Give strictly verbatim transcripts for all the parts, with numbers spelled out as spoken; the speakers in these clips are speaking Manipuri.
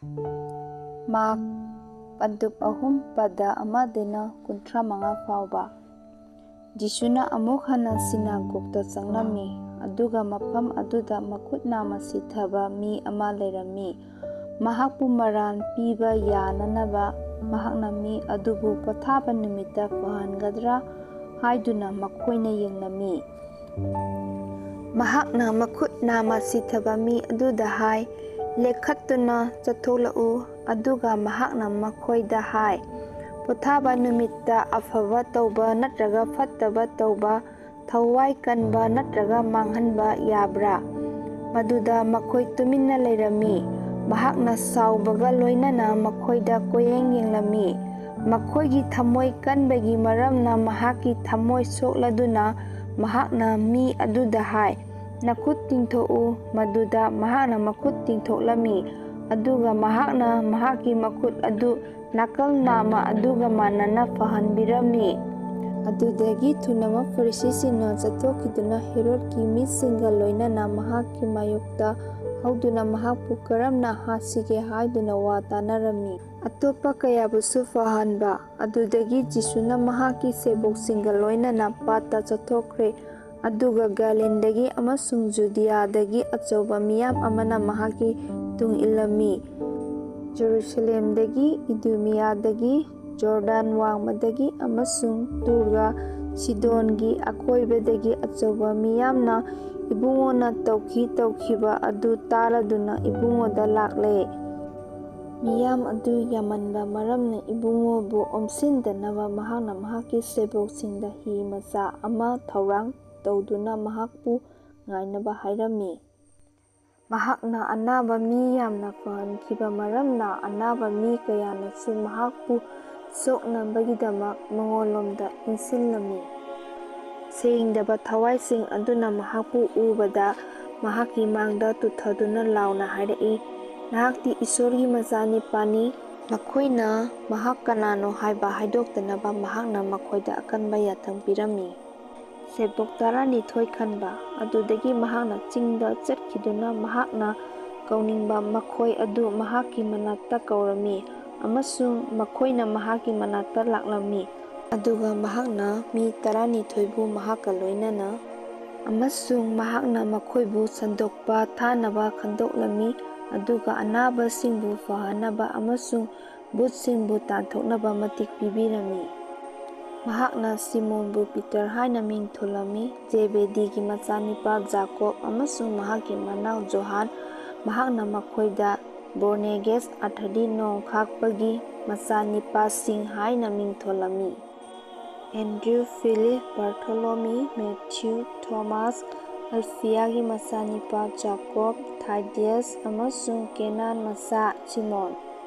ꯃꯥꯔꯛ ꯄꯟꯗꯨꯞ ꯑꯍꯨꯝ, ꯄꯗ ꯑꯃꯗꯩꯅ ꯀꯨꯟꯊ꯭ꯔꯥ ꯃꯉꯥ ꯐꯥꯎꯕ꯫ ꯖꯤꯁꯨꯅ ꯑꯃꯨꯛ ꯍꯟꯅ ꯁꯤꯅꯥꯒꯣꯒꯇ ꯆꯪꯂꯝꯃꯤ, ꯑꯗꯨꯒ ꯃꯐꯝ ꯑꯗꯨꯗ ꯃꯈꯨꯠ ꯅꯥꯝꯃ ꯁꯤꯊꯕ ꯃꯤ ꯑꯃ ꯂꯩꯔꯝꯃꯤ꯫ ꯃꯍꯥꯛꯄꯨ ꯃꯔꯥꯜ ꯄꯤꯕ ꯌꯥꯅꯅꯕ ꯃꯍꯥꯛꯅ ꯃꯤ ꯑꯗꯨꯕꯨ ꯄꯣꯊꯥꯕ ꯅꯨꯃꯤꯠꯇ ꯐꯍꯟꯒꯗ꯭ꯔꯥ ꯍꯥꯏꯗꯨꯅ ꯃꯈꯣꯏꯅ ꯌꯦꯡꯂꯝꯃꯤ꯫ ꯃꯍꯥꯛꯅ ꯃꯈꯨꯠ ꯅꯥꯝꯃ ꯁꯤꯊꯕ ꯃꯤ ꯑꯗꯨꯗ ꯍꯥꯏ, "ꯂꯦꯈꯠꯇꯨꯅ ꯆꯠꯊꯣꯛꯂꯛꯎ"꯫ ꯑꯗꯨꯒ ꯃꯍꯥꯛꯅ ꯃꯈꯣꯏꯗ ꯍꯥꯏ, "ꯄꯣꯊꯥꯕ ꯅꯨꯃꯤꯠꯇ ꯑꯐꯕ ꯇꯧꯕ ꯅꯠꯇ꯭ꯔꯒ ꯐꯠꯇꯕ ꯇꯧꯕ, ꯊꯋꯥꯏ ꯀꯟꯕ ꯅꯠꯇ꯭ꯔꯒ ꯃꯥꯡꯍꯟꯕ ꯌꯥꯕ꯭ꯔꯥ?" ꯃꯗꯨꯗ ꯃꯈꯣꯏ ꯇꯨꯃꯤꯟꯅ ꯂꯩꯔꯝꯃꯤ꯫ ꯃꯍꯥꯛꯅ ꯁꯥꯎꯕꯒ ꯂꯣꯏꯅꯅ ꯃꯈꯣꯏꯗ ꯀꯣꯏꯌꯦꯡ ꯌꯦꯡꯂꯝꯃꯤ꯫ ꯃꯈꯣꯏꯒꯤ ꯊꯃꯣꯏ ꯀꯟꯕꯒꯤ ꯃꯔꯝꯅ ꯃꯍꯥꯛꯀꯤ ꯊꯃꯣꯏ ꯁꯣꯛꯂꯗꯨꯅ ꯃꯍꯥꯛꯅ ꯃꯤ ꯑꯗꯨꯗ ꯍꯥꯏ, "ꯅꯈꯨꯠ ꯇꯤꯡꯊꯣꯛꯎ"꯫ ꯃꯗꯨꯗ ꯃꯍꯥꯛꯅ ꯃꯈꯨꯠ ꯇꯤꯡꯊꯣꯛꯂꯝꯃꯤ꯫ ꯑꯗꯨꯒ ꯃꯍꯥꯛꯅ ꯃꯍꯥꯛꯀꯤ ꯃꯈꯨꯠ ꯑꯗꯨ ꯅꯥꯀꯜ ꯅꯥꯝꯃ ꯑꯗꯨꯒ ꯃꯥꯟꯅꯅ ꯐꯍꯟꯕꯤꯔꯝꯃꯤ꯫ ꯑꯗꯨꯗꯒꯤ ꯊꯨꯅꯃꯛ ꯐꯔꯤꯁꯤꯁꯤꯡꯅ ꯆꯠꯊꯣꯛꯈꯤꯗꯨꯅ ꯍꯦꯔꯣꯗꯀꯤ ꯃꯤꯁꯤꯡꯒ ꯂꯣꯏꯅꯅ ꯃꯍꯥꯛꯀꯤ ꯃꯥꯌꯣꯛꯇ ꯍꯧꯗꯨꯅ ꯃꯍꯥꯛꯄꯨ ꯀꯔꯝꯅ ꯍꯥꯠꯁꯤꯒꯦ ꯍꯥꯏꯗꯨꯅ ꯋꯥ ꯇꯥꯅꯔꯝꯃꯤ꯫ ꯑꯇꯣꯞꯄ ꯀꯌꯥꯕꯨꯁꯨ ꯐꯍꯟꯕ꯫ ꯑꯗꯨꯗꯒꯤ ꯖꯤꯁꯨꯅ ꯃꯍꯥꯛꯀꯤ ꯁꯦꯕꯣꯛꯁꯤꯡꯒ ꯂꯣꯏꯅꯅ ꯄꯥꯠꯇ ꯆꯠꯊꯣꯛꯈ꯭ꯔꯦ꯫ ꯑꯗꯨꯒ ꯒꯥꯂꯤꯟꯗꯒꯤ ꯑꯃꯁꯨꯡ ꯖꯨꯗꯤꯌꯥꯗꯒꯤ ꯑꯆꯧꯕ ꯃꯤꯌꯥꯝ ꯑꯃꯅ ꯃꯍꯥꯛꯀꯤ ꯇꯨꯡ ꯏꯜꯂꯝꯃꯤ꯫ ꯖꯦꯔꯨꯁꯂꯦꯝꯗꯒꯤ, ꯏꯗꯨꯃꯤꯌꯥꯗꯒꯤ, ꯖꯣꯔꯗꯥꯟ ꯋꯥꯡꯃꯗꯒꯤ ꯑꯃꯁꯨꯡ ꯇꯨꯔꯒ ꯁꯤꯗꯣꯟꯒꯤ ꯑꯀꯣꯏꯕꯗꯒꯤ ꯑꯆꯧꯕ ꯃꯤꯌꯥꯝꯅ ꯏꯕꯨꯡꯉꯣꯅ ꯇꯧꯈꯤ ꯇꯧꯈꯤꯕ ꯑꯗꯨ ꯇꯥꯔꯗꯨꯅ ꯏꯕꯨꯡꯉꯣꯗ ꯂꯥꯛꯂꯦ꯫ ꯃꯤꯌꯥꯝ ꯑꯗꯨ ꯌꯥꯝꯃꯟꯕ ꯃꯔꯝꯅ ꯏꯕꯨꯡꯉꯣꯕꯨ ꯑꯣꯝꯁꯤꯟꯗꯅꯕ ꯃꯍꯥꯛꯅ ꯃꯍꯥꯛꯀꯤ ꯁꯦꯕꯣꯛꯁꯤꯡꯗ ꯍꯤ ꯃꯆꯥ ꯑꯃ ꯊꯧꯔꯥꯡ ꯇꯧꯗꯨꯅ ꯃꯍꯥꯛꯄꯨ ꯉꯥꯏꯅꯕ ꯍꯥꯏꯔꯝꯃꯤ꯫ ꯃꯍꯥꯛꯅ ꯑꯅꯥꯕ ꯃꯤ ꯌꯥꯝꯅ ꯐꯍꯟꯈꯤꯕ ꯃꯔꯝꯅ, ꯑꯅꯥꯕ ꯃꯤ ꯀꯌꯥꯅꯁꯨ ꯃꯍꯥꯛꯄꯨ ꯁꯣꯛꯅꯕꯒꯤꯗꯃꯛ ꯃꯉꯣꯟꯂꯣꯝꯗ ꯏꯟꯁꯤꯜꯂꯝꯃꯤ꯫ ꯁꯦꯡꯗꯕ ꯊꯋꯥꯏꯁꯤꯡ ꯑꯗꯨꯅ ꯃꯍꯥꯛꯄꯨ ꯎꯕꯗ ꯃꯍꯥꯛꯀꯤ ꯃꯥꯡꯗ ꯇꯨꯊꯗꯨꯅ ꯂꯥꯎꯅ ꯍꯥꯏꯔꯛꯏ, "ꯅꯍꯥꯛꯇꯤ ꯏꯁꯣꯔꯒꯤ ꯃꯆꯥꯅꯤꯄꯥꯅꯤ!" ꯃꯈꯣꯏꯅ ꯃꯍꯥꯛ ꯀꯅꯥꯅꯣ ꯍꯥꯏꯕ ꯍꯥꯏꯗꯣꯛꯇꯅꯕ ꯃꯍꯥꯛꯅ ꯃꯈꯣꯏꯗ ꯑꯀꯟꯕ ꯌꯥꯊꯪ ꯄꯤꯔꯝꯃꯤ꯫ ꯁꯦꯕꯣꯛ ꯇꯔꯥꯅꯤꯊꯣꯏ ꯈꯟꯕ꯫ ꯑꯗꯨꯗꯒꯤ ꯃꯍꯥꯛꯅ ꯆꯤꯡꯗ ꯆꯠꯈꯤꯗꯨꯅ ꯃꯍꯥꯛꯅ ꯀꯧꯅꯤꯡꯕ ꯃꯈꯣꯏ ꯑꯗꯨ ꯃꯍꯥꯛꯀꯤ ꯃꯅꯥꯛꯇ ꯀꯧꯔꯝꯃꯤ, ꯑꯃꯁꯨꯡ ꯃꯈꯣꯏꯅ ꯃꯍꯥꯛꯀꯤ ꯃꯅꯥꯛꯇ ꯂꯥꯛꯂꯝꯃꯤ꯫ ꯑꯗꯨꯒ ꯃꯍꯥꯛꯅ ꯃꯤ ꯇꯔꯥꯅꯤꯊꯣꯏꯕꯨ ꯃꯍꯥꯛꯀ ꯂꯣꯏꯅꯅ, ꯑꯃꯁꯨꯡ ꯃꯍꯥꯛꯅ ꯃꯈꯣꯏꯕꯨ ꯁꯟꯗꯣꯛꯄ ꯊꯥꯅꯕ ꯈꯟꯗꯣꯛꯂꯝꯃꯤ, ꯑꯗꯨꯒ ꯑꯅꯥꯕꯁꯤꯡꯕꯨ ꯐꯍꯟꯅꯕ ꯑꯃꯁꯨꯡ ꯚꯨꯠꯁꯤꯡꯕꯨ ꯇꯥꯟꯊꯣꯛꯅꯕ ꯃꯇꯤꯛ ꯄꯤꯕꯤꯔꯝꯃꯤ꯫ ꯃꯍꯥꯛꯅ ꯁꯤꯃꯣꯟꯕꯨ ꯄꯤꯇꯔ ꯍꯥꯏꯅ ꯃꯤꯡ ꯊꯣꯜꯂꯝꯃꯤ, ꯖꯦꯕꯦꯗꯤꯒꯤ ꯃꯆꯥꯅꯤꯄꯥ ꯖꯥꯀꯣꯕ ꯑꯃꯁꯨꯡ ꯃꯍꯥꯛꯀꯤ ꯃꯅꯥꯎ ꯖꯣꯍꯥꯟ꯫ ꯃꯍꯥꯛꯅ ꯃꯈꯣꯏꯗ ꯕꯣꯔꯅꯦꯒꯦꯁ, ꯑꯔꯊꯗꯤ ꯅꯣꯡ ꯈꯥꯛꯄꯒꯤ ꯃꯆꯥꯅꯤꯄꯥꯁꯤꯡ ꯍꯥꯏꯅ ꯃꯤꯡ ꯊꯣꯜꯂꯝꯃꯤ꯫ ꯑꯦꯟꯗ꯭ꯔꯨ, ꯐꯤꯂꯤꯞ, ꯕꯥꯔꯊꯣꯂꯣꯃꯤ, ꯃꯦꯊ꯭ꯌꯨ, ꯊꯣꯃꯥꯁ, ꯑꯜꯐꯤꯌꯥꯒꯤ ꯃꯆꯥꯅꯤꯄꯥ ꯖꯥꯀꯣꯕ, ꯊꯥꯗꯤꯌꯁ, ꯑꯃꯁꯨꯡ ꯀꯦꯅꯥꯟ ꯃꯆꯥ ꯁꯤꯃꯣꯟ꯫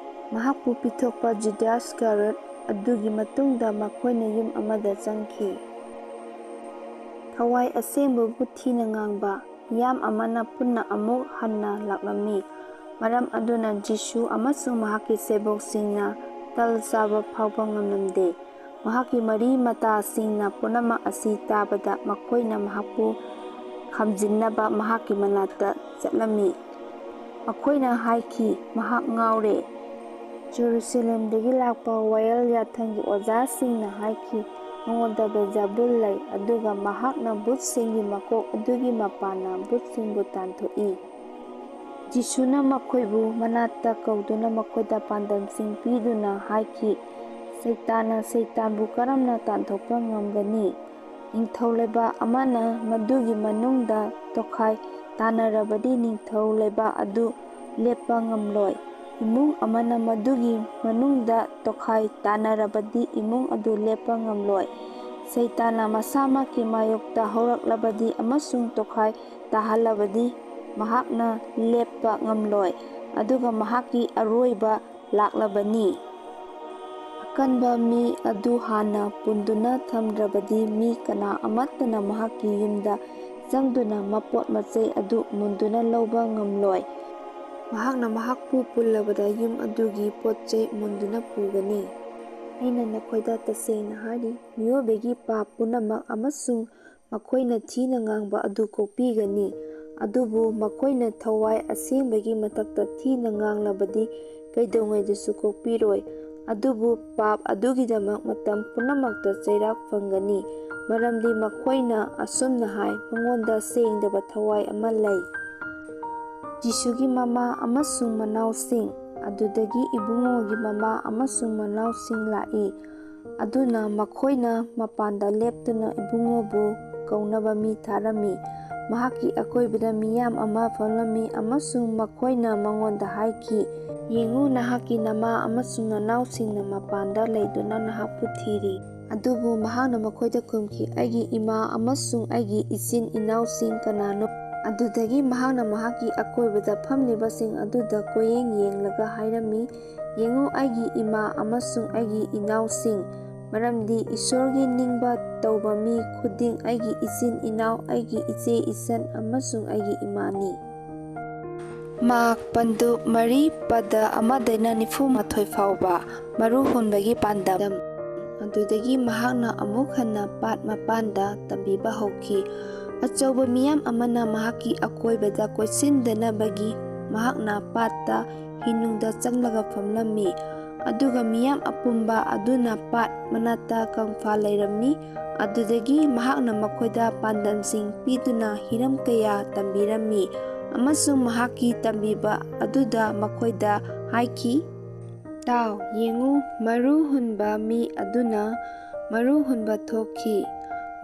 ꯃꯍꯥꯛꯄꯨ ꯄꯤꯊꯣꯛꯄ ꯖꯨꯗꯥꯁ ꯏꯁꯀꯥꯔꯤꯌꯣꯠ꯫ ꯑꯗꯨꯒꯤ ꯃꯇꯨꯡꯗ ꯃꯈꯣꯏꯅ ꯌꯨꯝ ꯑꯃꯗ ꯆꯪꯈꯤ꯫ ꯊꯋꯥꯏ ꯑꯁꯦꯡꯕꯕꯨ ꯊꯤꯅ ꯉꯥꯡꯕ ꯃꯤꯌꯥꯝ ꯑꯃꯅ ꯄꯨꯟꯅ ꯑꯃꯨꯛ ꯍꯟꯅ ꯂꯥꯛꯂꯝꯃꯤ꯫ ꯃꯔꯝ ꯑꯗꯨꯅ ꯖꯤꯁꯨ ꯑꯃꯁꯨꯡ ꯃꯍꯥꯛꯀꯤ ꯁꯦꯕꯣꯛꯁꯤꯡꯅ ꯇꯜ ꯆꯥꯕ ꯐꯥꯎꯕ ꯉꯝꯂꯝꯗꯦ꯫ ꯃꯍꯥꯛꯀꯤ ꯃꯔꯤ ꯃꯇꯥꯁꯤꯡꯅ ꯄꯨꯝꯅꯃꯛ ꯑꯁꯤ ꯇꯥꯕꯗ ꯃꯈꯣꯏꯅ ꯃꯍꯥꯛꯄꯨ ꯈꯥꯝꯖꯤꯟꯅꯕ ꯃꯍꯥꯛꯀꯤ ꯃꯅꯥꯛꯇ ꯆꯠꯂꯝꯃꯤ꯫ ꯃꯈꯣꯏꯅ ꯍꯥꯏꯈꯤ, "ꯃꯍꯥꯛ ꯉꯥꯎꯔꯦ꯫" ꯖꯦꯔꯨꯁꯂꯦꯝꯗꯒꯤ ꯂꯥꯛꯄ ꯋꯥꯌꯦꯜ ꯌꯥꯊꯪꯒꯤ ꯑꯣꯖꯥꯁꯤꯡꯅ ꯍꯥꯏꯈꯤ, "ꯃꯉꯣꯟꯗ ꯕꯦꯜꯖꯦꯕꯨꯜ ꯂꯩ, ꯑꯗꯨꯒ ꯃꯍꯥꯛꯅ ꯚꯨꯠꯁꯤꯡꯒꯤ ꯃꯀꯣꯛ ꯑꯗꯨꯒꯤ ꯃꯄꯥꯟꯅ ꯚꯨꯠꯁꯤꯡꯕꯨ ꯇꯥꯟꯊꯣꯛꯏ꯫" ꯖꯤꯁꯨꯅ ꯃꯈꯣꯏꯕꯨ ꯃꯅꯥꯛꯇ ꯀꯧꯗꯨꯅ ꯃꯈꯣꯏꯗ ꯄꯥꯟꯗꯝꯁꯤꯡ ꯄꯤꯗꯨꯅ ꯍꯥꯏꯈꯤ, "ꯁꯩꯇꯥꯟꯅ ꯁꯩꯇꯥꯟꯕꯨ ꯀꯔꯝꯅ ꯇꯥꯟꯊꯣꯛꯄ ꯉꯝꯒꯅꯤ? ꯅꯤꯡꯊꯧ ꯂꯩꯕꯥꯛ ꯑꯃꯅ ꯃꯗꯨꯒꯤ ꯃꯅꯨꯡꯗ ꯇꯣꯈꯥꯏ ꯇꯥꯅꯔꯕꯗꯤ ꯅꯤꯡꯊꯧ ꯂꯩꯕꯥꯛ ꯑꯗꯨ ꯂꯦꯞꯄ ꯉꯝꯂꯣꯏ꯫ ꯏꯃꯨꯡ ꯑꯃꯅ ꯃꯗꯨꯒꯤ ꯃꯅꯨꯡꯗ ꯇꯣꯈꯥꯏ ꯇꯥꯅꯔꯕꯗꯤ ꯏꯃꯨꯡ ꯑꯗꯨ ꯂꯦꯞꯄ ꯉꯝꯂꯣꯏ꯫ ꯁꯩꯇꯥꯟꯅ ꯃꯁꯥꯃꯛꯀꯤ ꯃꯥꯌꯣꯛꯇ ꯍꯧꯔꯛꯂꯕꯗꯤ ꯑꯃꯁꯨꯡ ꯇꯣꯈꯥꯏ ꯇꯥꯍꯜꯂꯕꯗꯤ ꯃꯍꯥꯛꯅ ꯂꯦꯞꯄ ꯉꯝꯂꯣꯏ, ꯑꯗꯨꯒ ꯃꯍꯥꯛꯀꯤ ꯑꯔꯣꯏꯕ ꯂꯥꯛꯂꯕꯅꯤ꯫ ꯑꯀꯟꯕ ꯃꯤ ꯑꯗꯨ ꯍꯥꯟꯅ ꯄꯨꯟꯗꯨꯅ ꯊꯝꯗ꯭ꯔꯕꯗꯤ ꯃꯤ ꯀꯅꯥ ꯑꯃꯠꯇꯅ ꯃꯍꯥꯛꯀꯤ ꯌꯨꯝꯗ ꯆꯪꯗꯨꯅ ꯃꯄꯣꯠ ꯃꯆꯩ ꯑꯗꯨ ꯃꯨꯟꯗꯨꯅ ꯂꯧꯕ ꯉꯝꯂꯣꯏ꯫ ꯃꯍꯥꯛꯅ ꯃꯍꯥꯛꯄꯨ ꯄꯨꯜꯂꯕꯗ ꯌꯨꯝ ꯑꯗꯨꯒꯤ ꯄꯣꯠ ꯆꯩ ꯃꯨꯟꯗꯨꯅ ꯄꯨꯒꯅꯤ꯫ ꯑꯩꯅ ꯅꯈꯣꯏꯗ ꯇꯁꯦꯡꯅ ꯍꯥꯏꯔꯤ, ꯃꯤꯑꯣꯏꯕꯒꯤ ꯄꯥꯞ ꯄꯨꯝꯅꯃꯛ ꯑꯃꯁꯨꯡ ꯃꯈꯣꯏꯅ ꯊꯤꯅ ꯉꯥꯡꯕ ꯑꯗꯨ ꯀꯣꯛꯄꯤꯒꯅꯤ꯫ ꯑꯗꯨꯕꯨ ꯃꯈꯣꯏꯅ ꯊꯋꯥꯏ ꯑꯁꯦꯡꯕꯒꯤ ꯃꯊꯛꯇ ꯊꯤꯅ ꯉꯥꯡꯂꯕꯗꯤ ꯀꯩꯗꯧꯉꯩꯗꯁꯨ ꯀꯣꯛꯄꯤꯔꯣꯏ꯫ ꯑꯗꯨꯕꯨ ꯄꯥꯞ ꯑꯗꯨꯒꯤꯗꯃꯛ ꯃꯇꯝ ꯄꯨꯝꯅꯃꯛꯇ ꯆꯩꯔꯥꯛ ꯐꯪꯒꯅꯤ, ꯃꯔꯝꯗꯤ ꯃꯈꯣꯏꯅ ꯑꯁꯨꯝꯅ ꯍꯥꯏ, "ꯃꯉꯣꯟꯗ ꯁꯦꯡꯗꯕ ꯊꯋꯥꯏ ꯑꯃ ꯂꯩ꯫" ꯖꯤꯁꯨꯒꯤ ꯃꯃꯥ ꯑꯃꯁꯨꯡ ꯃꯅꯥꯎꯁꯤꯡ꯫ ꯑꯗꯨꯗꯒꯤ ꯏꯕꯨꯡꯉꯣꯒꯤ ꯃꯃꯥ ꯑꯃꯁꯨꯡ ꯃꯅꯥꯎꯁꯤꯡ ꯂꯥꯛꯏ꯫ ꯑꯗꯨꯅ ꯃꯈꯣꯏꯅ ꯃꯄꯥꯟꯗ ꯂꯦꯞꯇꯨꯅ ꯏꯕꯨꯡꯉꯣꯕꯨ ꯀꯧꯅꯕ ꯃꯤ ꯊꯥꯔꯝꯃꯤ꯫ ꯃꯍꯥꯛꯀꯤ ꯑꯀꯣꯏꯕꯗ ꯃꯤꯌꯥꯝ ꯑꯃ ꯐꯝꯂꯝꯃꯤ ꯑꯃꯁꯨꯡ ꯃꯈꯣꯏꯅ ꯃꯉꯣꯟꯗ ꯍꯥꯏꯈꯤ, "ꯌꯦꯡꯉꯨ, ꯅꯍꯥꯛꯀꯤ ꯅꯃꯥ ꯑꯃꯁꯨꯡ ꯅꯅꯥꯎꯁꯤꯡꯅ ꯃꯄꯥꯟꯗ ꯂꯩꯗꯨꯅ ꯅꯍꯥꯛꯄꯨ ꯊꯤꯔꯤ꯫" ꯑꯗꯨꯕꯨ ꯃꯍꯥꯛꯅ ꯃꯈꯣꯏꯗ ꯈꯨꯝꯈꯤ, "ꯑꯩꯒꯤ ꯏꯃꯥ ꯑꯃꯁꯨꯡ ꯑꯩꯒꯤ ꯏꯆꯤꯟ ꯏꯅꯥꯎꯁꯤꯡ ꯀꯅꯥꯅꯣ?" ꯑꯗꯨꯗꯒꯤ ꯃꯍꯥꯛꯅ ꯃꯍꯥꯛꯀꯤ ꯑꯀꯣꯏꯕꯗ ꯐꯝꯂꯤꯕꯁꯤꯡ ꯑꯗꯨꯗ ꯀꯣꯏꯌꯦꯡ ꯌꯦꯡꯂꯒ ꯍꯥꯏꯔꯝꯃꯤ, "ꯌꯦꯡꯉꯨ, ꯑꯩꯒꯤ ꯏꯃꯥ ꯑꯃꯁꯨꯡ ꯑꯩꯒꯤ ꯏꯅꯥꯎꯁꯤꯡ, ꯃꯔꯝꯗꯤ ꯏꯁꯣꯔꯒꯤ ꯅꯤꯡꯕ ꯇꯧꯕ ꯃꯤ ꯈꯨꯗꯤꯡ ꯑꯩꯒꯤ ꯏꯆꯤꯟ ꯏꯅꯥꯎ, ꯑꯩꯒꯤ ꯏꯆꯦ ꯏꯆꯟ ꯑꯃꯁꯨꯡ ꯑꯩꯒꯤ ꯏꯃꯥꯅꯤ꯫" ꯃꯥꯔꯛ ꯄꯟꯗꯨꯞ ꯃꯔꯤ, ꯄꯗ ꯑꯃꯗꯩꯅ ꯅꯤꯐꯨ ꯃꯥꯊꯣꯏ ꯐꯥꯎꯕ꯫ ꯃꯔꯨ ꯍꯨꯟꯕꯒꯤ ꯄꯥꯟꯗꯝ꯫ ꯑꯗꯨꯗꯒꯤ ꯃꯍꯥꯛꯅ ꯑꯃꯨꯛ ꯍꯟꯅ ꯄꯥꯠ ꯃꯄꯥꯟꯗ ꯇꯝꯕꯤꯕ ꯍꯧꯈꯤ꯫ ꯑꯆꯧꯕ ꯃꯤꯌꯥꯝ ꯑꯃꯅ ꯃꯍꯥꯛꯀꯤ ꯑꯀꯣꯏꯕꯗ ꯀꯣꯏꯁꯤꯟꯗꯅꯕꯒꯤ ꯃꯍꯥꯛꯅ ꯄꯥꯠꯇ ꯍꯤꯅꯨꯡꯗ ꯆꯪꯂꯒ ꯐꯝꯂꯝꯃꯤ꯫ ꯑꯗꯨꯒ ꯃꯤꯌꯥꯝ ꯑꯄꯨꯝꯕ ꯑꯗꯨꯅ ꯄꯥꯠ ꯃꯅꯥꯛꯇ ꯀꯪꯐꯥ ꯂꯩꯔꯝꯃꯤ꯫ ꯑꯗꯨꯗꯒꯤ ꯃꯍꯥꯛꯅ ꯃꯈꯣꯏꯗ ꯄꯥꯟꯗꯝꯁꯤꯡ ꯄꯤꯗꯨꯅ ꯍꯤꯔꯝ ꯀꯌꯥ ꯇꯝꯕꯤꯔꯝꯃꯤ, ꯑꯃꯁꯨꯡ ꯃꯍꯥꯛꯀꯤ ꯇꯝꯕꯤꯕ ꯑꯗꯨꯗ ꯃꯈꯣꯏꯗ ꯍꯥꯏꯈꯤ, "ꯇꯥꯎ, ꯌꯦꯡꯉꯨ, ꯃꯔꯨ ꯍꯨꯟꯕ ꯃꯤ ꯑꯗꯨꯅ ꯃꯔꯨ ꯍꯨꯟꯕ ꯊꯣꯛꯈꯤ꯫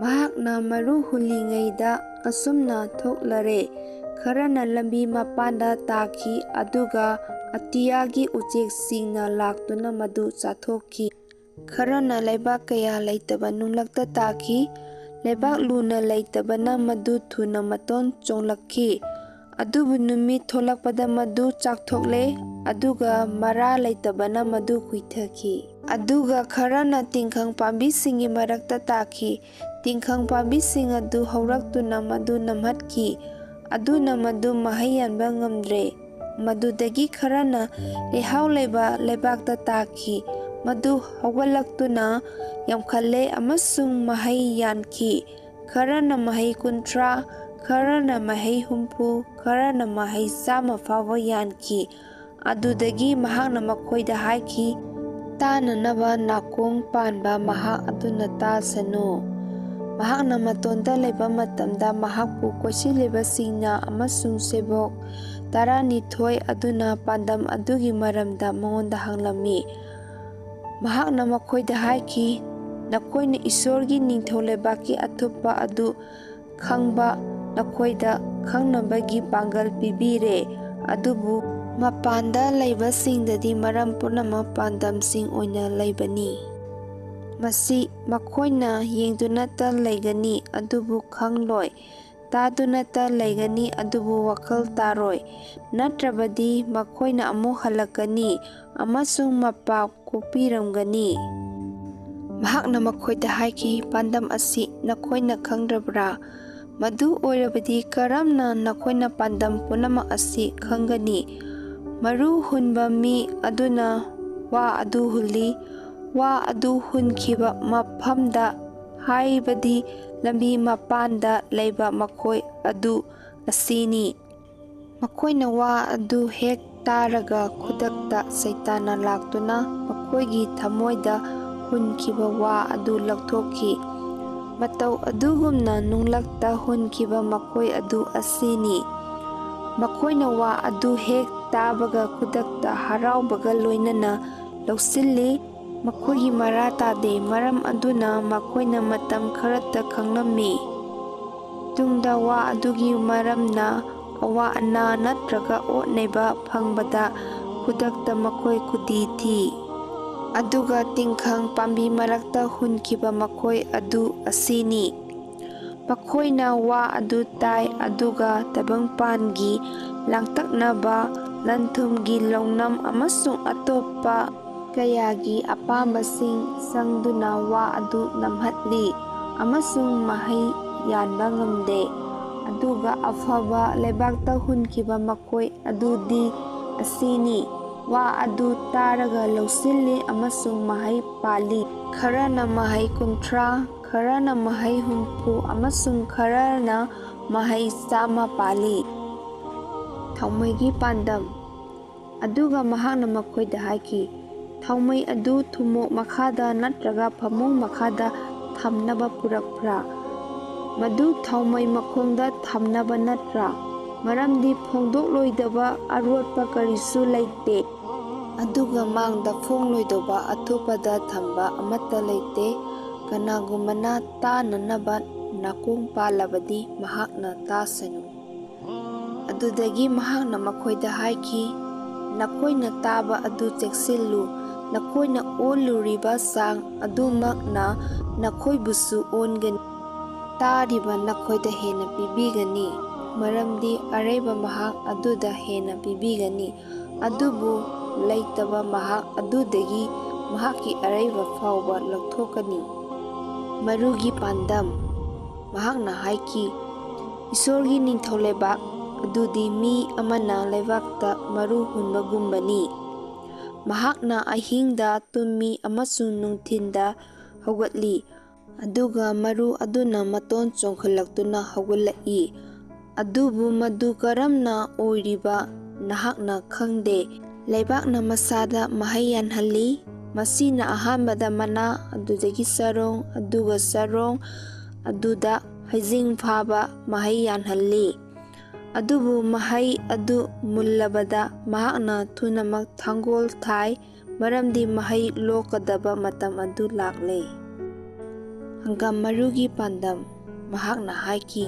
ꯃꯍꯥꯛꯅ ꯃꯔꯨ ꯍꯨꯜꯂꯤꯉꯩꯗ ꯑꯁꯨꯝꯅ ꯊꯣꯛꯂꯔꯦ, ꯈꯔꯅ ꯂꯝꯕꯤ ꯃꯄꯥꯟꯗ ꯇꯥꯈꯤ, ꯑꯗꯨꯒ ꯑꯇꯤꯌꯥꯒꯤ ꯎꯆꯦꯛꯁꯤꯡꯅ ꯂꯥꯛꯇꯨꯅ ꯃꯗꯨ ꯆꯥꯊꯣꯛꯈꯤ꯫ ꯈꯔꯅ ꯂꯩꯕꯥꯛ ꯀꯌꯥ ꯂꯩꯇꯕ ꯅꯨꯡꯂꯛꯇ ꯇꯥꯈꯤ꯫ ꯂꯩꯕꯥꯛ ꯂꯨꯅ ꯂꯩꯇꯕꯅ ꯃꯗꯨ ꯊꯨꯅ ꯃꯇꯣꯟ ꯆꯣꯡꯂꯛꯈꯤ꯫ ꯑꯗꯨꯕꯨ ꯅꯨꯃꯤꯠ ꯊꯣꯛꯂꯛꯄꯗ ꯃꯗꯨ ꯆꯥꯛꯊꯣꯛꯂꯦ, ꯑꯗꯨꯒ ꯃꯔꯥ ꯂꯩꯇꯕꯅ ꯃꯗꯨ ꯈꯨꯏꯊꯈꯤ꯫ ꯑꯗꯨꯒ ꯈꯔꯅ ꯇꯤꯡꯈꯪ ꯄꯥꯝꯕꯤꯁꯤꯡꯒꯤ ꯃꯔꯛꯇ ꯇꯥꯈꯤ꯫ ꯇꯤꯡꯈꯪ ꯄꯥꯝꯕꯤꯁꯤꯡ ꯑꯗꯨ ꯍꯧꯔꯛꯇꯨꯅ ꯃꯗꯨ ꯅꯝꯍꯠꯈꯤ, ꯑꯗꯨꯅ ꯃꯗꯨ ꯃꯍꯩ ꯌꯥꯟꯕ ꯉꯝꯗ꯭ꯔꯦ꯫ ꯃꯗꯨꯗꯒꯤ ꯈꯔꯅ ꯂꯩꯍꯥꯎ ꯂꯩꯕ ꯂꯩꯕꯥꯛꯇ ꯇꯥꯈꯤ꯫ ꯃꯗꯨ ꯍꯧꯒꯠꯂꯛꯇꯨꯅ ꯌꯥꯝꯈꯠꯂꯦ ꯑꯃꯁꯨꯡ ꯃꯍꯩ ꯌꯥꯟꯈꯤ꯫ ꯈꯔꯅ ꯃꯍꯩ ꯀꯨꯟꯊ꯭ꯔꯥ, ꯈꯔꯅ ꯃꯍꯩ ꯍꯨꯝꯐꯨ, ꯈꯔꯅ ꯃꯍꯩ ꯆꯥꯝꯃ ꯐꯥꯎꯕ ꯌꯥꯟꯈꯤ꯫ ꯑꯗꯨꯗꯒꯤ ꯃꯍꯥꯛꯅ ꯃꯈꯣꯏꯗ ꯍꯥꯏꯈꯤ, "ꯇꯥꯅꯅꯕ ꯅꯥꯀꯣꯡ ꯄꯥꯟꯕ ꯃꯍꯥꯛ ꯑꯗꯨꯅ ꯇꯥꯁꯅꯨ"꯫ ꯃꯍꯥꯛꯅ ꯃꯇꯣꯟꯗ ꯂꯩꯕ ꯃꯇꯝꯗ, ꯃꯍꯥꯛꯄꯨ ꯀꯣꯏꯁꯤꯜꯂꯤꯕꯁꯤꯡꯅ ꯑꯃꯁꯨꯡ ꯁꯦꯕꯣꯛ ꯇꯔꯥꯅꯤꯊꯣꯏ ꯑꯗꯨꯅ ꯄꯥꯟꯗꯝ ꯑꯗꯨꯒꯤ ꯃꯔꯝꯗ ꯃꯉꯣꯟꯗ ꯍꯪꯂꯝꯃꯤ꯫ ꯃꯍꯥꯛꯅ ꯃꯈꯣꯏꯗ ꯍꯥꯏꯈꯤ, "ꯅꯈꯣꯏꯅ ꯏꯁꯣꯔꯒꯤ ꯅꯤꯡꯊꯧ ꯂꯩꯕꯥꯛꯀꯤ ꯑꯊꯨꯞꯄ ꯑꯗꯨ ꯈꯪꯕ ꯅꯈꯣꯏꯗ ꯈꯪꯅꯕꯒꯤ ꯄꯥꯡꯒꯜ ꯄꯤꯕꯤꯔꯦ, ꯑꯗꯨꯕꯨ ꯃꯄꯥꯟꯗ ꯂꯩꯕꯁꯤꯡꯗꯗꯤ ꯃꯔꯝ ꯄꯨꯝꯅꯃꯛ ꯄꯥꯟꯗꯝꯁꯤꯡ ꯑꯣꯏꯅ ꯂꯩꯕꯅꯤ꯫ ꯃꯁꯤ ꯃꯈꯣꯏꯅ ꯌꯦꯡꯗꯨꯅꯇ ꯂꯩꯒꯅꯤ, ꯑꯗꯨꯕꯨ ꯈꯪꯂꯣꯏ, ꯇꯥꯗꯨꯅꯇ ꯂꯩꯒꯅꯤ, ꯑꯗꯨꯕꯨ ꯋꯥꯈꯜ ꯇꯥꯔꯣꯏ, ꯅꯠꯇ꯭ꯔꯕꯗꯤ ꯃꯈꯣꯏꯅ ꯑꯃꯨꯛ ꯍꯜꯂꯛꯀꯅꯤ ꯑꯃꯁꯨꯡ ꯃꯄꯥ ꯀꯣꯛꯄꯤꯔꯝꯒꯅꯤ"꯫ ꯃꯍꯥꯛꯅ ꯃꯈꯣꯏꯗ ꯍꯥꯏꯈꯤ, "ꯄꯥꯟꯗꯝ ꯑꯁꯤ ꯅꯈꯣꯏꯅ ꯈꯪꯗ꯭ꯔꯕ꯭ꯔꯥ? ꯃꯗꯨ ꯑꯣꯏꯔꯕꯗꯤ ꯀꯔꯝꯅ ꯅꯈꯣꯏꯅ ꯄꯥꯟꯗꯝ ꯄꯨꯝꯅꯃꯛ ꯑꯁꯤ ꯈꯪꯒꯅꯤ? ꯃꯔꯨ ꯍꯨꯟꯕ ꯃꯤ ꯑꯗꯨꯅ ꯋꯥ ꯑꯗꯨ ꯍꯨꯜꯂꯤ꯫ ꯋꯥ ꯑꯗꯨ ꯍꯨꯟꯈꯤꯕ ꯃꯐꯝꯗ, ꯍꯥꯏꯕꯗꯤ ꯂꯝꯕꯤ ꯃꯄꯥꯟꯗ ꯂꯩꯕ ꯃꯈꯣꯏ ꯑꯗꯨ ꯑꯁꯤꯅꯤ꯫ ꯃꯈꯣꯏꯅ ꯋꯥ ꯑꯗꯨ ꯍꯦꯛ ꯇꯥꯔꯒ, ꯈꯨꯗꯛꯇ ꯁꯩꯇꯥꯟꯅ ꯂꯥꯛꯇꯨꯅ ꯃꯈꯣꯏꯒꯤ ꯊꯃꯣꯏꯗ ꯍꯨꯟꯈꯤꯕ ꯋꯥ ꯑꯗꯨ ꯂꯧꯊꯣꯛꯈꯤ꯫ ꯃꯇꯧ ꯑꯗꯨꯒꯨꯝꯅ ꯅꯨꯡꯂꯛꯇ ꯍꯨꯟꯈꯤꯕ ꯃꯈꯣꯏ ꯑꯗꯨ ꯑꯁꯤꯅꯤ꯫ ꯃꯈꯣꯏꯅ ꯋꯥ ꯑꯗꯨ ꯍꯦꯛ ꯇꯥꯕꯒ, ꯈꯨꯗꯛꯇ ꯍꯔꯥꯎꯕꯒ ꯂꯣꯏꯅꯅ ꯂꯧꯁꯤꯜꯂꯤ꯫ ꯃꯈꯣꯏꯒꯤ ꯃꯔꯥ ꯇꯥꯗꯦ, ꯃꯔꯝ ꯑꯗꯨꯅ ꯃꯈꯣꯏꯅ ꯃꯇꯝ ꯈꯔꯇ ꯈꯪꯂꯝꯃꯤ꯫ ꯇꯨꯡꯗ ꯋꯥ ꯑꯗꯨꯒꯤ ꯃꯔꯝꯅ ꯑꯋꯥ ꯑꯅꯥ ꯅꯠꯇ꯭ꯔꯒ ꯑꯣꯠ ꯅꯩꯕ ꯐꯪꯕꯗ, ꯈꯨꯗꯛꯇ ꯃꯈꯣꯏ ꯈꯨꯗꯤ ꯊꯤ꯫ ꯑꯗꯨꯒ ꯇꯤꯡꯈꯪ ꯄꯥꯝꯕꯤ ꯃꯔꯛꯇ ꯍꯨꯟꯈꯤꯕ ꯃꯈꯣꯏ ꯑꯗꯨ ꯑꯁꯤꯅꯤ꯫ ꯃꯈꯣꯏꯅ ꯋꯥ ꯑꯗꯨ ꯇꯥꯏ, ꯑꯗꯨꯒ ꯇꯥꯏꯕꯪꯄꯥꯟꯒꯤ ꯂꯥꯡꯇꯛꯅꯕ, ꯂꯟ-ꯊꯨꯝꯒꯤ ꯂꯧꯅꯝ ꯑꯃꯁꯨꯡ ꯑꯇꯣꯞꯄ ꯀꯌꯥꯒꯤ ꯑꯄꯥꯝꯕꯁꯤꯡ ꯆꯪꯗꯨꯅ ꯋꯥ ꯑꯗꯨ ꯅꯝꯍꯠꯂꯤ ꯑꯃꯁꯨꯡ ꯃꯍꯩ ꯌꯥꯟꯕ ꯉꯝꯗꯦ꯫ ꯑꯗꯨꯒ ꯑꯐꯕ ꯂꯩꯕꯥꯛꯇ ꯍꯨꯟꯈꯤꯕ ꯃꯈꯣꯏ ꯑꯗꯨꯗꯤ ꯑꯁꯤꯅꯤ: ꯋꯥ ꯑꯗꯨ ꯇꯥꯔꯒ ꯂꯧꯁꯤꯜꯂꯤ ꯑꯃꯁꯨꯡ ꯃꯍꯩ ꯄꯥꯜꯂꯤ꯫ ꯈꯔꯅ ꯃꯍꯩ ꯀꯨꯟꯊ꯭ꯔꯥ, ꯈꯔꯅ ꯃꯍꯩ ꯍꯨꯝꯐꯨ, ꯑꯃꯁꯨꯡ ꯈꯔꯅ ꯃꯍꯩ ꯆꯥꯝꯃ ꯄꯥꯜꯂꯤ꯫ ꯊꯥꯎꯃꯩꯒꯤ ꯄꯥꯟꯗꯝ꯫ ꯑꯗꯨꯒ ꯃꯍꯥꯛꯅ ꯃꯈꯣꯏꯗ ꯍꯥꯏꯈꯤ, "ꯊꯥꯎꯃꯩ ꯑꯗꯨ ꯊꯨꯝꯃꯣꯛ ꯃꯈꯥꯗ ꯅꯠꯇ꯭ꯔꯒ ꯐꯃꯨꯡ ꯃꯈꯥꯗ ꯊꯝꯅꯕ ꯄꯨꯔꯛꯄ꯭ꯔꯥ? ꯃꯗꯨ ꯊꯥꯎꯃꯩ ꯃꯈꯣꯡꯗ ꯊꯝꯅꯕ ꯅꯠꯇ꯭ꯔꯥ? ꯃꯔꯝꯗꯤ ꯐꯣꯡꯗꯣꯛꯂꯣꯏꯗꯕ ꯑꯔꯣꯠꯄ ꯀꯔꯤꯁꯨ ꯂꯩꯇꯦ꯫ ꯑꯗꯨꯒ ꯃꯥꯡꯗ ꯐꯣꯡꯂꯣꯏꯗꯧꯕ ꯑꯊꯨꯞꯄꯗ ꯊꯝꯕ ꯑꯃꯠꯇ ꯂꯩꯇꯦ꯫ ꯀꯅꯥꯒꯨꯝꯕꯅ ꯇꯥꯅꯅꯕ ꯅꯥꯀꯣꯡ ꯄꯥꯜꯂꯕꯗꯤ ꯃꯍꯥꯛꯅ ꯇꯥꯁꯅꯨ꯫" ꯑꯗꯨꯗꯒꯤ ꯃꯍꯥꯛꯅ ꯃꯈꯣꯏꯗ ꯍꯥꯏꯈꯤ, "ꯅꯈꯣꯏꯅ ꯇꯥꯕ ꯑꯗꯨ ꯆꯦꯛꯁꯤꯜꯂꯨ꯫ ꯅꯈꯣꯏꯅ ꯑꯣꯜꯂꯨꯔꯤꯕ ꯆꯥꯡ ꯑꯗꯨꯃꯛꯅ ꯅꯈꯣꯏꯕꯨꯁꯨ ꯑꯣꯟꯒꯅꯤ꯫ ꯇꯥꯔꯤꯕ ꯅꯈꯣꯏꯗ ꯍꯦꯟꯅ ꯄꯤꯕꯤꯒꯅꯤ, ꯃꯔꯝꯗꯤ ꯑꯔꯩꯕ ꯃꯍꯥꯛ ꯑꯗꯨꯗ ꯍꯦꯟꯅ ꯄꯤꯕꯤꯒꯅꯤ, ꯑꯗꯨꯕꯨ ꯂꯩꯇꯕ ꯃꯍꯥꯛ ꯑꯗꯨꯗꯒꯤ ꯃꯍꯥꯛꯀꯤ ꯑꯔꯩꯕ ꯐꯥꯎꯕ ꯂꯧꯊꯣꯛꯀꯅꯤ꯫" ꯃꯔꯨꯒꯤ ꯄꯥꯟꯗꯝ꯫ ꯃꯍꯥꯛꯅ ꯍꯥꯏꯈꯤ, "ꯏꯁꯣꯔꯒꯤ ꯅꯤꯡꯊꯧ ꯂꯩꯕꯥꯛ ꯑꯗꯨꯗꯤ ꯃꯤ ꯑꯃꯅ ꯂꯩꯕꯥꯛꯇ ꯃꯔꯨ ꯍꯨꯟꯕꯒꯨꯝꯕꯅꯤ꯫ ꯃꯍꯥꯛꯅ ꯑꯍꯤꯡꯗ ꯇꯨꯝꯃꯤ ꯑꯃꯁꯨꯡ ꯅꯨꯡꯊꯤꯟꯗ ꯍꯧꯒꯠꯂꯤ, ꯑꯗꯨꯒ ꯃꯔꯨ ꯑꯗꯨꯅ ꯃꯇꯣꯟ ꯆꯣꯡꯈꯠꯂꯛꯇꯨꯅ ꯍꯧꯒꯠꯂꯛꯏ꯫ ꯑꯗꯨꯕꯨ ꯃꯗꯨ ꯀꯔꯝꯅ ꯑꯣꯏꯔꯤꯕ ꯅꯍꯥꯛꯅ ꯈꯪꯗꯦ꯫ ꯂꯩꯕꯥꯛꯅ ꯃꯁꯥꯗ ꯃꯍꯩ ꯌꯥꯟꯍꯜꯂꯤ꯫ ꯃꯁꯤꯅ ꯑꯍꯥꯟꯕꯗ ꯃꯅꯥ, ꯑꯗꯨꯗꯒꯤ ꯆꯔꯣꯡ, ꯑꯗꯨꯒ ꯆꯔꯣꯡ ꯑꯗꯨꯗ ꯍꯩꯖꯤꯡ ꯐꯥꯕ ꯃꯍꯩ ꯌꯥꯟꯍꯜꯂꯤ꯫ ꯑꯗꯨꯕꯨ ꯃꯍꯩ ꯑꯗꯨ ꯃꯨꯜꯂꯕꯗ ꯃꯍꯥꯛꯅ ꯊꯨꯅꯃꯛ ꯊꯥꯡꯒꯣꯜ ꯊꯥꯏ, ꯃꯔꯝꯗꯤ ꯃꯍꯩ ꯂꯣꯛꯀꯗꯕ ꯃꯇꯝ ꯑꯗꯨ ꯂꯥꯛꯂꯦ꯫" ꯍꯪꯒꯥꯝ ꯃꯔꯨꯒꯤ ꯄꯥꯟꯗꯝ꯫ ꯃꯍꯥꯛꯅ ꯍꯥꯏꯈꯤ,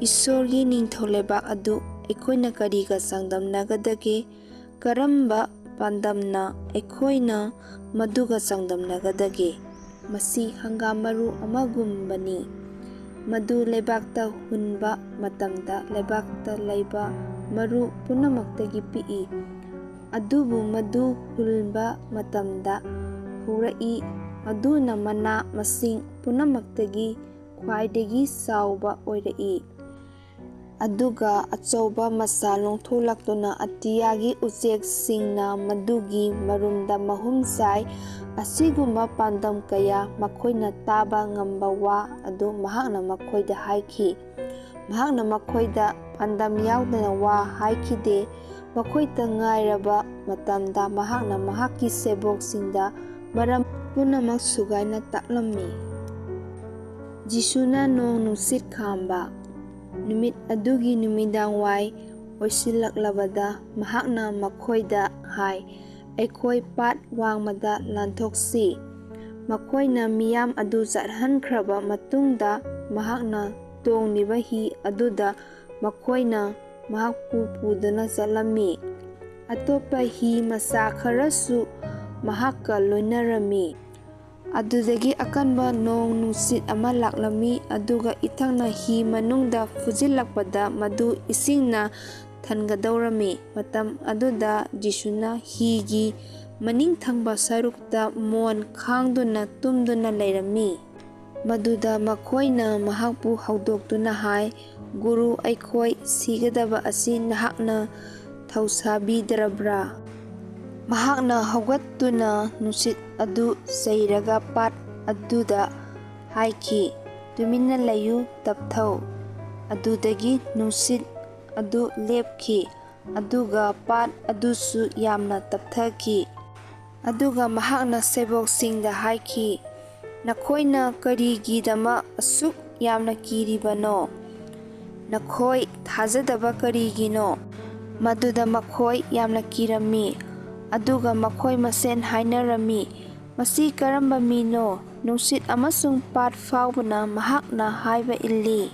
"ꯏꯁꯣꯔꯒꯤ ꯅꯤꯡꯊꯧ ꯂꯩꯕꯥꯛ ꯑꯗꯨ ꯑꯩꯈꯣꯏꯅ ꯀꯔꯤꯒ ꯆꯥꯡꯗꯝꯅꯒꯗꯒꯦ? ꯀꯔꯝꯕ ꯄꯥꯟꯗꯝꯅ ꯑꯩꯈꯣꯏꯅ ꯃꯗꯨꯒ ꯆꯥꯡꯗꯝꯅꯒꯗꯒꯦ? ꯃꯁꯤ ꯍꯪꯒꯥꯝ ꯃꯔꯨ ꯑꯃꯒꯨꯝꯕꯅꯤ꯫ ꯃꯗꯨ ꯂꯩꯕꯥꯛꯇ ꯍꯨꯟꯕ ꯃꯇꯝꯗ ꯂꯩꯕꯥꯛꯇ ꯂꯩꯕ ꯃꯔꯨ ꯄꯨꯝꯅꯃꯛꯇꯒꯤ ꯄꯤꯛꯏ꯫ ꯑꯗꯨꯕꯨ ꯃꯗꯨ ꯍꯨꯟꯕ ꯃꯇꯝꯗ ꯍꯧꯔꯛꯏ, ꯑꯗꯨꯅ ꯃꯅꯥ ꯃꯁꯤꯡ ꯄꯨꯝꯅꯃꯛꯇꯒꯤ ꯈ꯭ꯋꯥꯏꯗꯒꯤ ꯆꯥꯎꯕ ꯑꯣꯏꯔꯛꯏ꯫ ꯑꯗꯨꯒ ꯑꯆꯧꯕ ꯃꯆꯥ ꯂꯣꯡꯊꯣꯛꯂꯛꯇꯨꯅ ꯑꯇꯤꯌꯥꯒꯤ ꯎꯆꯦꯛꯁꯤꯡꯅ ꯃꯗꯨꯒꯤ ꯃꯔꯨꯝꯗ ꯃꯍꯨꯝ ꯆꯥꯏ꯫ ꯑꯁꯤꯒꯨꯝꯕ ꯄꯥꯟꯗꯝ ꯀꯌꯥ ꯃꯈꯣꯏꯅ ꯇꯥꯕ ꯉꯝꯕ ꯋꯥ ꯑꯗꯨ ꯃꯍꯥꯛꯅ ꯃꯈꯣꯏꯗ ꯍꯥꯏꯈꯤ꯫ ꯃꯍꯥꯛꯅ ꯃꯈꯣꯏꯗ ꯄꯥꯟꯗꯝ ꯌꯥꯎꯗꯅ ꯋꯥ ꯍꯥꯏꯈꯤꯗꯦ꯫ ꯃꯈꯣꯏꯇ ꯉꯥꯏꯔꯕ ꯃꯇꯝꯗ ꯃꯍꯥꯛꯅ ꯃꯍꯥꯛꯀꯤ ꯁꯦꯕꯣꯛꯁꯤꯡꯗ ꯃꯔꯝ ꯄꯨꯝꯅꯃꯛ ꯁꯨꯒꯥꯏꯅ ꯇꯥꯛꯂꯝꯃꯤ꯫ ꯖꯤꯁꯨꯅ ꯅꯣꯡ ꯅꯨꯡꯁꯤꯠ ꯈꯥꯝꯕ꯫ ꯅꯨꯃꯤꯠ ꯑꯗꯨꯒꯤ ꯅꯨꯃꯤꯗꯥꯡ ꯋꯥꯏ ꯑꯣꯏꯁꯤꯜꯂꯛꯂꯕꯗ ꯃꯍꯥꯛꯅ ꯃꯈꯣꯏꯗ ꯍꯥꯏ, "ꯑꯩꯈꯣꯏ ꯄꯥꯠ ꯋꯥꯡꯃꯗ ꯂꯥꯟꯊꯣꯛꯁꯤ꯫" ꯃꯈꯣꯏꯅ ꯃꯤꯌꯥꯝ ꯑꯗꯨ ꯆꯠꯍꯟꯈ꯭ꯔꯕ ꯃꯇꯨꯡꯗ ꯃꯍꯥꯛꯅ ꯇꯣꯡꯂꯤꯕ ꯍꯤ ꯑꯗꯨꯗ ꯃꯈꯣꯏꯅ ꯃꯍꯥꯛꯄꯨ ꯄꯨꯗꯨꯅ ꯆꯠꯂꯝꯃꯤ꯫ ꯑꯇꯣꯞꯄ ꯍꯤ ꯃꯆꯥ ꯈꯔꯁꯨ ꯃꯍꯥꯛꯀ ꯂꯣꯏꯅꯔꯝꯃꯤ꯫ ꯑꯗꯨꯗꯒꯤ ꯑꯀꯟꯕ ꯅꯣꯡ ꯅꯨꯡꯁꯤꯠ ꯑꯃ ꯂꯥꯛꯂꯝꯃꯤ, ꯑꯗꯨꯒ ꯏꯊꯛꯅ ꯍꯤ ꯃꯅꯨꯡꯗ ꯐꯨꯖꯤꯜꯂꯛꯄꯗ ꯃꯗꯨ ꯏꯁꯤꯡꯅ ꯊꯟꯒꯗꯧꯔꯝꯃꯤ꯫ ꯃꯇꯝ ꯑꯗꯨꯗ ꯖꯤꯁꯨꯅ ꯍꯤꯒꯤ ꯃꯅꯤꯡ ꯊꯪꯕ ꯁꯔꯨꯛꯇ ꯃꯣꯟ ꯈꯥꯡꯗꯨꯅ ꯇꯨꯝꯗꯨꯅ ꯂꯩꯔꯝꯃꯤ꯫ ꯃꯗꯨꯗ ꯃꯈꯣꯏꯅ ꯃꯍꯥꯛꯄꯨ ꯍꯧꯗꯣꯛꯇꯨꯅ ꯍꯥꯏ, "ꯒꯨꯔꯨ, ꯑꯩꯈꯣꯏ ꯁꯤꯒꯗꯕ ꯑꯁꯤ ꯅꯍꯥꯛꯅ ꯊꯧꯁꯥꯕꯤꯗ꯭ꯔꯕ꯭ꯔꯥ?" ꯃꯍꯥꯛꯅ ꯍꯧꯒꯠꯇꯨꯅ ꯅꯨꯡꯁꯤꯠ ꯑꯗꯨ ꯆꯩꯔꯒ ꯄꯥꯠ ꯑꯗꯨꯗ ꯍꯥꯏꯈꯤ, "ꯇꯨꯃꯤꯟꯅ ꯂꯩꯌꯨ, ꯇꯞꯊꯧ꯫" ꯑꯗꯨꯗꯒꯤ ꯅꯨꯡꯁꯤꯠ ꯑꯗꯨ ꯂꯦꯞꯈꯤ, ꯑꯗꯨꯒ ꯄꯥꯠ ꯑꯗꯨꯁꯨ ꯌꯥꯝꯅ ꯇꯞꯊꯈꯤ꯫ ꯑꯗꯨꯒ ꯃꯍꯥꯛꯅ ꯁꯦꯕꯣꯛꯁꯤꯡꯗ ꯍꯥꯏꯈꯤ, "ꯅꯈꯣꯏꯅ ꯀꯔꯤꯒꯤꯗꯃꯛ ꯑꯁꯨꯛ ꯌꯥꯝꯅ ꯀꯤꯔꯤꯕꯅꯣ? ꯅꯈꯣꯏ ꯊꯥꯖꯗꯕ ꯀꯔꯤꯒꯤꯅꯣ?" ꯃꯗꯨꯗ ꯃꯈꯣꯏ ꯌꯥꯝꯅ ꯀꯤꯔꯝꯃꯤ, ꯑꯗꯨꯒ ꯃꯈꯣꯏ ꯃꯁꯦꯟ ꯍꯥꯏꯅꯔꯝꯃꯤ, "ꯃꯁꯤ ꯀꯔꯝꯕ ꯃꯤꯅꯣ? ꯅꯨꯡꯁꯤꯠ ꯑꯃꯁꯨꯡ ꯄꯥꯠ ꯐꯥꯎꯕꯅ ꯃꯍꯥꯛꯅ ꯍꯥꯏꯕ ꯏꯜꯂꯤ꯫"